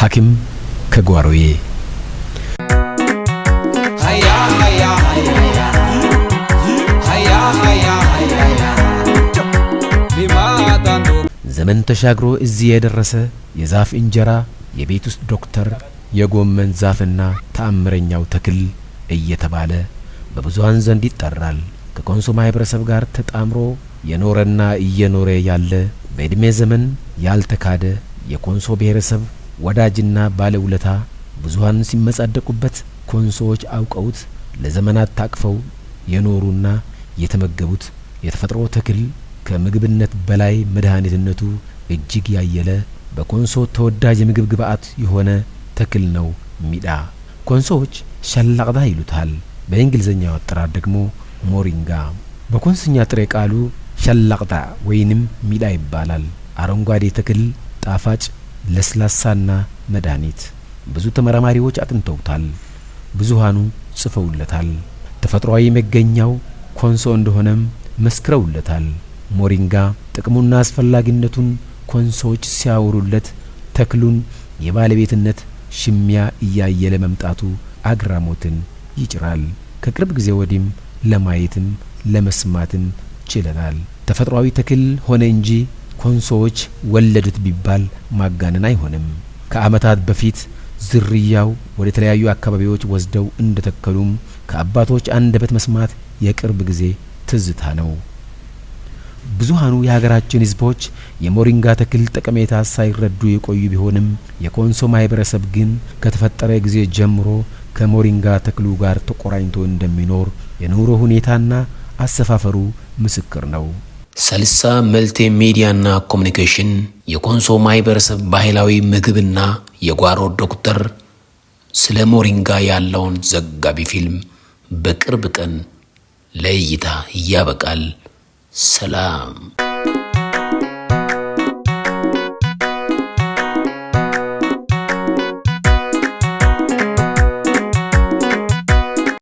ሐኪም ከጓሮዬ። ዘመን ተሻግሮ እዚህ የደረሰ የዛፍ እንጀራ፣ የቤት ውስጥ ዶክተር፣ የጎመን ዛፍና ተአምረኛው ተክል እየተባለ በብዙሃን ዘንድ ይጠራል። ከኮንሶ ማህበረሰብ ጋር ተጣምሮ የኖረና እየኖረ ያለ፣ በእድሜ ዘመን ያልተካደ የኮንሶ ብሔረሰብ ወዳጅና ባለውለታ፣ ብዙሃን ሲመጻደቁበት ኮንሶዎች አውቀውት ለዘመናት ታቅፈው የኖሩና የተመገቡት የተፈጥሮ ተክል፣ ከምግብነት በላይ መድኃኒትነቱ እጅግ ያየለ፣ በኮንሶ ተወዳጅ የምግብ ግብአት የሆነ ተክል ነው ሚዳ። ኮንሶዎች ሸላቅዳ ይሉታል። በእንግሊዝኛው አጠራር ደግሞ ሞሪንጋ። በኮንስኛ ጥሬ ቃሉ ሸላቅጣ ወይንም ሚዳ ይባላል። አረንጓዴ ተክል፣ ጣፋጭ፣ ለስላሳና መድኃኒት። ብዙ ተመራማሪዎች አጥንተውታል። ብዙሃኑ ጽፈውለታል። ተፈጥሯዊ መገኛው ኮንሶ እንደሆነም መስክረውለታል። ሞሪንጋ ጥቅሙና አስፈላጊነቱን ኮንሶዎች ሲያወሩለት ተክሉን የባለቤትነት ሽሚያ እያየለ መምጣቱ አግራሞትን ይጭራል። ከቅርብ ጊዜ ወዲህም ለማየትም ለመስማትም ችለናል። ተፈጥሯዊ ተክል ሆነ እንጂ ኮንሶዎች ወለዱት ቢባል ማጋነን አይሆንም። ከዓመታት በፊት ዝርያው ወደ ተለያዩ አካባቢዎች ወስደው እንደተከሉም ከአባቶች አንደበት መስማት የቅርብ ጊዜ ትዝታ ነው። ብዙሃኑ የሀገራችን ሕዝቦች የሞሪንጋ ተክል ጠቀሜታ ሳይረዱ የቆዩ ቢሆንም የኮንሶ ማህበረሰብ ግን ከተፈጠረ ጊዜ ጀምሮ ከሞሪንጋ ተክሉ ጋር ተቆራኝቶ እንደሚኖር የኑሮ ሁኔታና አሰፋፈሩ ምስክር ነው። ሰልሳ መልቲ ሚዲያና ኮሚኒኬሽን የኮንሶ ማህበረሰብ ባህላዊ ምግብና የጓሮ ዶክተር ስለ ሞሪንጋ ያለውን ዘጋቢ ፊልም በቅርብ ቀን ለእይታ ያበቃል። ሰላም።